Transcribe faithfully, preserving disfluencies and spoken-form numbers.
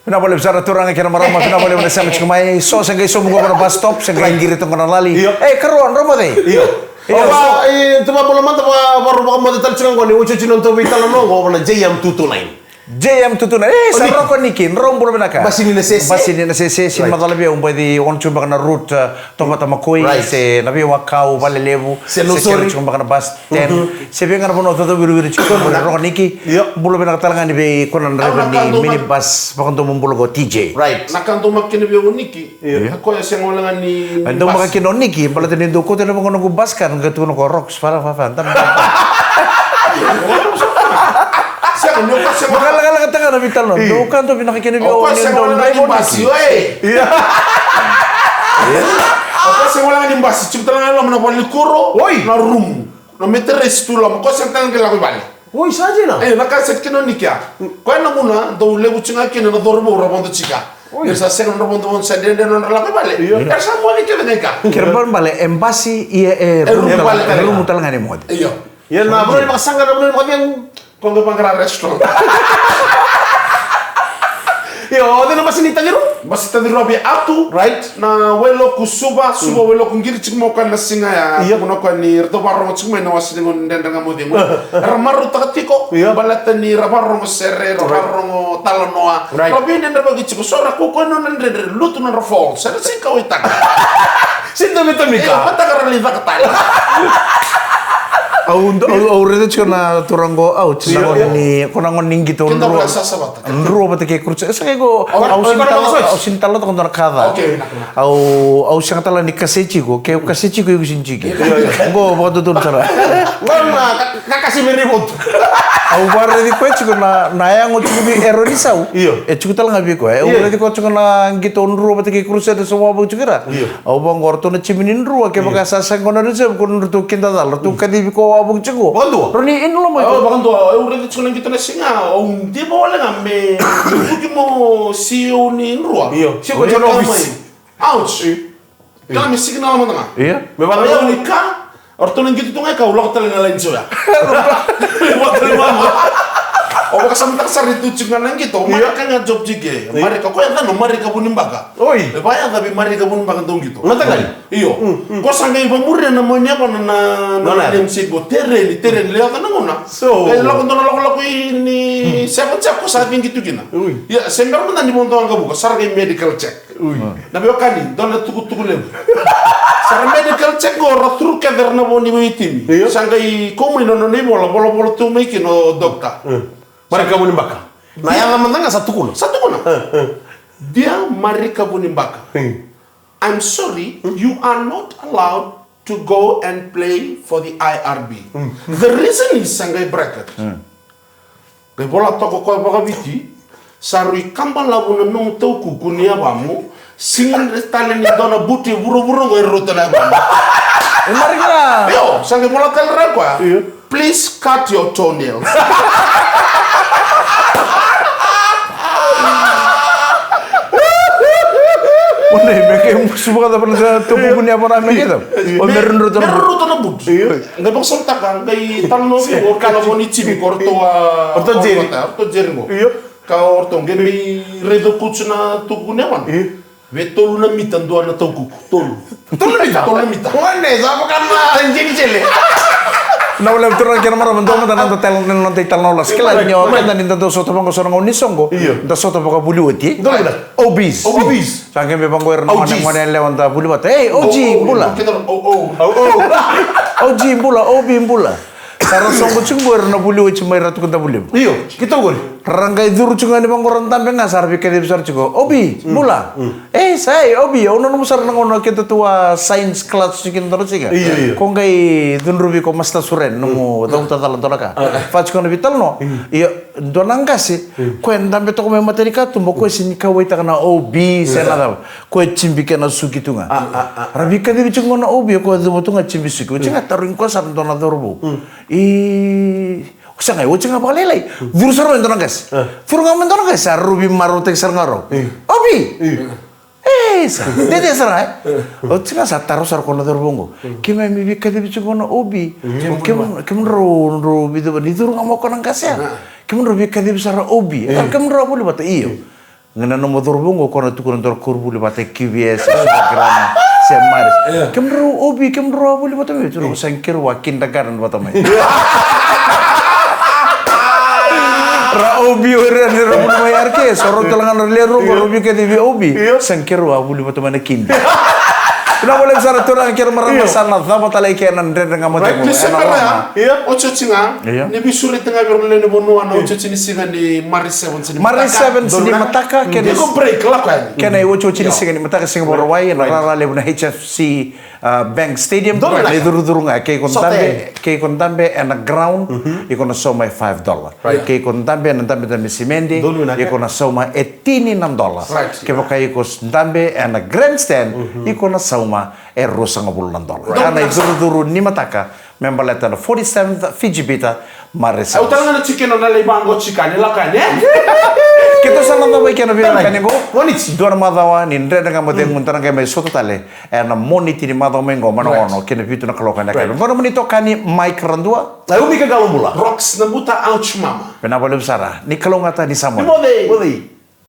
Vinaka vakalevu sara turaga kei na marama, vinaka vakalevu na sema tiko mai. So se qai sobu qo na bus stop, se qai qiri toka na lali. Io. E, karua, drau moce. Io. Io. Ova, e, tu vabula mada, va, va, vamoce tale tiko qo ni otioti na nodatou veitalanoa qo, na J M two two nine. J M two two nine. E, sa roko Niki, drau bula vinaka. Basi ni na sese. Basi ni na sese, si macala vei au, basi o na tiko beka na route, e, Tovata Makoi, se na veiwakau, Valelevu, se Nausori. Tiko beka na bus stand. Se vei ga na vanua caucau wiriwiri tiko, bula roko Niki. Io. Bula vinaka tale ga ni vei kona na driver ni minibus, vakadomo bula ko T J. Right. Na ka dau maka kina vei au Niki. Io. Ka koya sega wale ga ni bus. Dau maka kina o Niki, baleta ni dau kauta na vaka noqu bus ka, qai tukuna ko Rocks, fala, fala, fala, dam, dam. Sega, ni o koya sega. Vakalakalakataka na veitalanoa. Io. Dau ka dau vinaka kina vei au ni dau driver o Niki. Io. O koya sega wale ga ni bus, tiko tale ga e loma na valenikuro, na rumu. Na meteresi tu loma, koya sega tale ga ni lako i vale. Oi, sa dina. E, na ka sega kina o Niki ya. Koya na gauna dau levu tiko ga kina na cauravou ra vodo tiko. Oi. Era sa sega nodra vodo, vodo sa dredre nodra lako i vale. Io. Era sa moce kece ga i ka. Kena ibalebale, e basi, ia e rumu tale ga ni moce. Io. Ia na vanua ni vakasaqa, na vanua ni vakacegu. Ko qai vaqara restaurant. Io, o cei na basi ni taciru? Basi taciru vei Atu. Right. Na Wailoku Suva, Suva Wailoku qiri tiko mai o koya na siga ya. Io. Tukuna o koya ni ratou vakarorogo tiko mai na wase ni gauna ni Dredre Ga Mo Cegu. Era marautaka tiko. Io. Baleta ni ra vakarorogo sere, ra vakarorogo talanoa. Right. Ra veidredrevaki tiko, so ra kaukaua na nodra dredre, lutu na nodra falls. Era sega ni kauwaitaka. Sega ni tomitomi ka. Io, mataka ra lai caka tale. Au, au, au raica tiko na turaga qo, au, tiko na gauna ni, ko na gauna ni qito drua. Keda qo sasavata. Drua vata kei Crusader. Sa qai qo, au sega ni tala, au sega ni tala toka dua na ka ca. Okay, vinaka, vinaka. Au, au sega tale ni kasei tiko, ke kasei tiko, iko sega ni tiko. Io, io. Qo vakadodonu sara. Qo na ka, ka kasei me raivotu. Au vakaraici koya tiko na, na yago tiko vei Eronisau. Io. E tiko tale ga vei koya. Au raici koya tiko na qito drua vata kei Crusader sa wavoki tiko ira. Io. Au vaqo, ratou na timi ni drua, kevaka sa sega qo na reserve, ko nodratou kidacala, ratou kacivi ko wavoki tiko. Vakadua. Rawa ni in loma. Au vakadua, au raica tiko na qito na siga, au diva wale ga me vuki mo C E O ni drua. Io. Siko tiko na ofisi. Ouch. Kila me siki na lama mada ga. Io. Me vaka ni ka, o ratou na qito tu ga i ka, au lako tale na laini soya. Au vakasamataka sara ni tu tiko ga na qito, Marika ga job tiko. Marika, ko yacana o Marika Vunibaka. Oi. E vakayaca vei Marika Vunibaka dau qito. Io. Ko sa qai vamuria na Mai ni Yavana na, na M C ko tereni, tereni, le yaca na gauna. So. Qai lako dua na lakolako i ni seven check ko sa vei qito kina. Oi. Ia, se bera mada ni vodo waqavuka, sa ra qai medical check. Ui. Na veiwekani, dua na tukutuku levu. Sa ra medical check qo ra turu kece ra na vo ni veitimi. Io. Sa qai kau mai na nona ivola, volavola tu mai kina o dokta. Marika Vunibaka. Na yaca mada ga sa tukuna. Sa tukuna. Dear Marika Vunibaka, I'm sorry, you are not allowed to go and play for the I R B. The reason is, sa qai bracket. Qai vola toka o koya vakaviti, sa rui kabalavu na nomu taukuku ni yavamu, sega tale ni dua na buti vuravura qo e rauta na yavamu. E Marika. Io, sa qai vola tale ra koya. Io. Please cut your toenails. O nei, me ke musu vakacava na taukuku ni yavana me ke cava? O me rauta na buti. Io. Qai vakasamataka, qai talanoa vei au o ratou na vo ni timi, ko ratou a, o ratou Jerry. O ratou Jerry qo. Io. Ka o ratou qai mai raica o coach na taukuku ni yavana. Io. Vei tolu na mita dua na taukuku. Tolu. Tolu na mita? Tolu na mita. Gone, sa vaka na jini jele. Na wale turaga kei na marama, dua mada na noda tal-, na noda italanoa lasi. Kila ni o keda ni da dau sota vaqo so na gauna ni soqo. Io. Da sota vakavuli oti. Dua mada. O Bs. O Bs. Sa qai mai vaqo ira na gone, gone yalewa da vuli vata. Ei, O G, bula. O G, bula, O B, bula. Sa ra soqo tiko qo ira na vuli oti mai Ratu ko Davulevu. Io, keitou qori. Ra qai curu tiko ga ni vaqo ra dabe ga sa ra veikacivi sara tiko. O B, bula. Ei, sa ei, O B, au nanuma sara na gauna keitou tu a science class tiko na dua na siga. Io, io. Ko qai cudruvi ko Master Suren, nomu cavuta cala dua na ka. Fa tiko na veitalanoa. Io. Dua na qase, koya e dabe toka mai mata ni katuba, koya sega ni kauwaitaka na O B se na cava. Koya e jibi kena suki tu ga. Ra veikacivi tiko na O B, koya e cuva tu ga jibi suki. Oti ga tarogi koya sara dua na cauravou. I, o sa ga, oti ga vakalailai. Curu sara mai dua na qase. Curu ga mai dua na qase, sa rau veimarautaki sara ga rau. O B! E, sa, dede sara, e. Oti ga sa taro sara ko na cauravou qo. Keimami veikacivi tiko na O B. Keimami, kemudrau, drau veicava ni curu ga mai ko na qase ya. Kemudrau veikacivi sara O B. Kemudrau a vuli vata, io. Ga na nomu cauravou qo, ko na tukuna dua na koronivuli vata e Q V S, se Supergrammar, se Marist. Kemudrau O B, kemudrau a vuli vata mai? Tukuna, sa qai keirau a kindergarten vata mai. Ra O B o ira ni ra vuli mai R K S, o rau tale ga na lewe rua qo, rau via kece vei O B. Sa qai keirau a vuli vata mai na kidi. Vinaka vakalevu sara turaga kei na marama, sa na cava tale eke na Dredre Ga Mo Cegu ena loma. Io, otioti ga. Io. Ni veisureti ga vei ira na lewe ni vanua na otioti ni siga ni Marist Sevens ni mataka. Marist Sevens ni mataka, kena iko break, lako yani. Kena iotioti ni siga ni mataka, siga Vakarauwai, ena rara levu na H F C, uh, Bank Stadium. Donu vinaka. Na icurucuru ga, ke iko dabe, ke iko dabe ena ground, iko na sauma e five dollar. Right. Ke iko dabe ena dabedabe simede, iko na sauma e tini na dola. Right. Kevaka iko dabe ena grandstand, iko na sauma e ruasagavulu na dola. Right. Ena icurucuru ni mataka me baleta na forty-seventh Fiji Bitter Marist Sevens. Au tale ga na tikina na lai vaqo tikina, lako yani, e? Keitou sa na cava eke na veiwekani qo. Moniti. Dua na macawa ni Dredre Ga Mo Cegu, da na qai mai sota tale ena Moniti ni macawa mai qo, mai na ono ki na vitu na kaloko ena yakavi. Qo na nomuni itokani Mike Radua. Au Mika Qalobula. Rox Nabuta, ouch mama. Vinaka vakalevu sara. Ni kalougata, ni sa moce. Ni moce.